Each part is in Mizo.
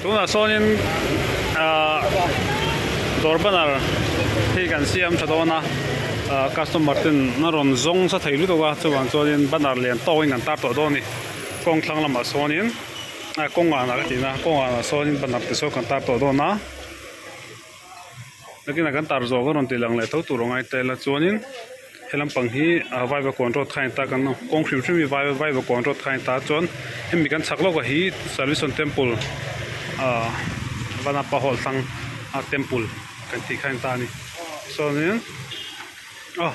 Tunah sawnin ahh dawr banner hi kan siam tha dawn a ahh customer ten a rawn zawng sa thei lutuk a chuvang chuanin banner lian tawkin kan tar tawh dawn a ni kawng thlang lamah sawnin ah kawng anah ka tihna kawng anah sawnin banner te sawn kan tar tawh dawn a nakinah kan tar zawh ka rawn tih lang leh tho tur a ngai tel a chuanin he lampang hi ah vaivakawn road kha a ni ta kan kawng hrim hrim hi vai vaivakawn road kha a ni ta chuan hemi kan chhak lawkah hi salvation temple ah vanapa hall thlang a temple kan tih kha a ni ta a ni chuanin aw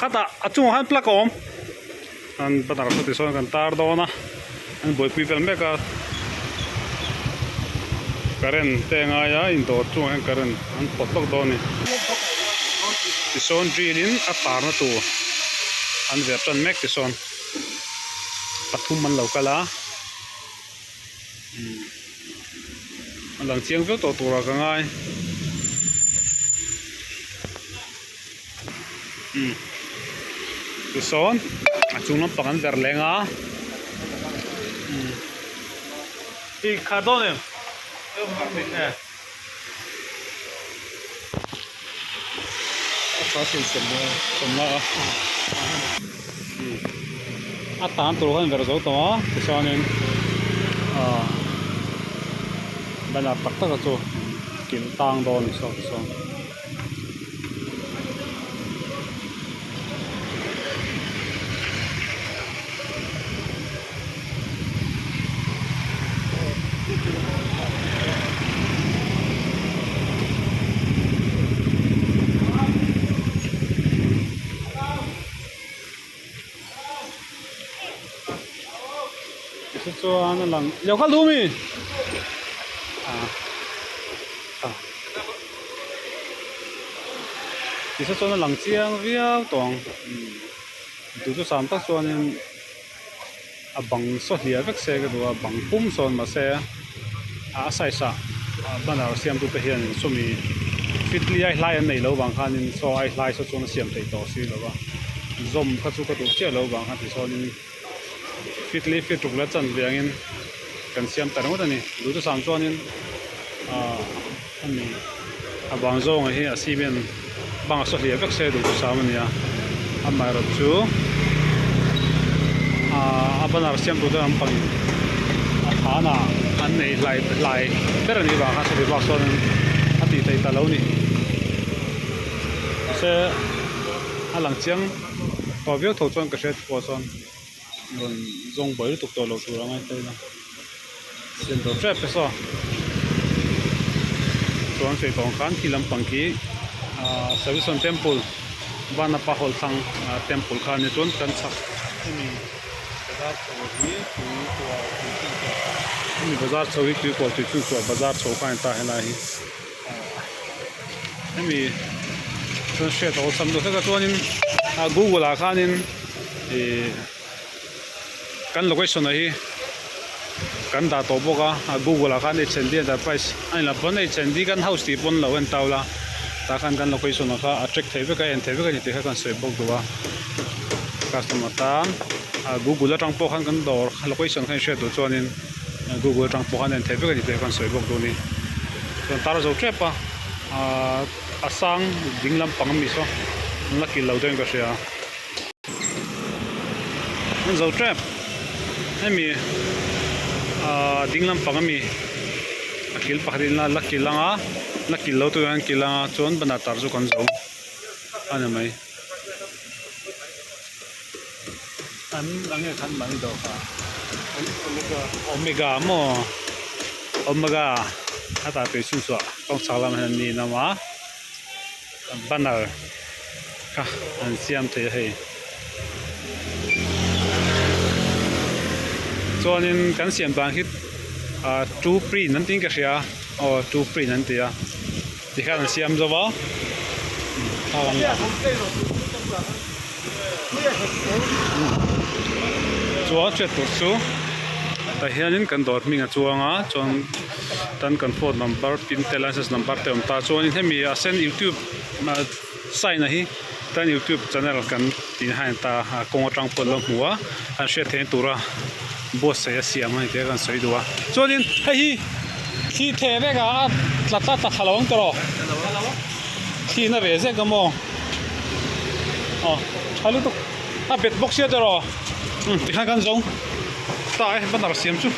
khatah a chungah khan plug a awm an banner saw ti sawn kan tar dawn a an buaipui vel mek a current te a ngai a indawr chungah hian current an pawt lawk dawn a ni tisawn drill in a tarna tur an ver tan mek tisawn pathum an lo kal a umm a lang chiang viau tawh turah ka ngai umm tisawn a chung lampang an ver leng a umm i khar dawn em a tan tur khan ver zo tawh a tichuanin ahh banner tak tak a chu kilh tang dawn a ni saw tichuan. Chuan a lang lo kal duh ami ah ah ti chuan a lang chiang viau tawh ang duh chu sam tak chuanin a bang saw hliah vek se ka duh a bang pum sawn mahse a size ah banner siam tu te hian sawmi fitli ai hlai an nei lo vang khanin saw ai hlai saw chuan a siam theih tawh si lo va zawm kha chu ka duh chiah lo vang khan tichuanin fitli fit ruk la chan ve angin kan siam ta ringawt a ni duh chu sam chuanin ahh hemi a bang zawng ah hi a cement bang a saw hliah vek se duh chu sam a ni a amaherawh chu ahh a banner siam tur te lampang in a than ah an nei hlai hlai ber a nih vang khan sawi bak sawn a tih theih ta lo a ni mahse a lang chiang tawh viau tho chuan ka hriat pawh chuan rawn zawng buai lutuk tawh lo tur a ngai phei a siam tawh tep te saw chuan sawi tawh ang khan khi lampang khi ahh Savison temple Vanapa hall thlang temple kha a ni chuan kan chhak hemi bazar chho hi tui kual tui chhun chhuah hemi bazar chho hi tui kual tui chhun chhuah bazar chho kha a ni ta helai hi ahh hemi chuan hriat a awlsam deuh hlek a chuanin ah google ah khanin ihh kan location ah hi kan dah tawh bawk a ah google ah khan H and D enterprise a ni lo pawn H and D kan house tih pawn lo en tau la tah khan kan location ah kha a track theih vek a en theih vek a ni tih kha kan sawi bawk duh a customer tan ah google atang pawh khan kan dawr location kha inhriat duh chuanin google atang pawh khan en theih vek a ni tih kha kan sawi bawk duh a ni chuan tar zo tep a ahh a sang ding lampang ami saw an la kil lo deuhin ka hria. An zo tep hemi ahh ding lampang ami a kil pakhat in la kil anga la kil lo tur hian an kil anga chuan banner tar chu kan zo a ni mai an eng nge khan mahni dawh kha omega maw omega a tah tui chhun chhuah kawng chhak lamah hian an ni a awm a banner kha an siam thei a hei chuanin kan siam dan hi ah two print an tiin ka hria aw two print an ti a tikhian an siam zo va chuan hriat tur chu tah hianin kan dawr hming a chuang a chuan tan kan phone number pin te license number te a awm ta chuanin hemi a sen youtube sign a hi tan youtube channel kan tih hian ta a kawng atang pawh an lo hmu a an hriat theihna tura buatsaih a siam a ni tih a kan sawi duh a chuanin hei hi. Thli theh vek a a tla tla tla thla lo ang tawh thli na ve zek a maw aw tha lutuk a bet bawk sia tawh umm tikhan kan zo ta e banner siam chu.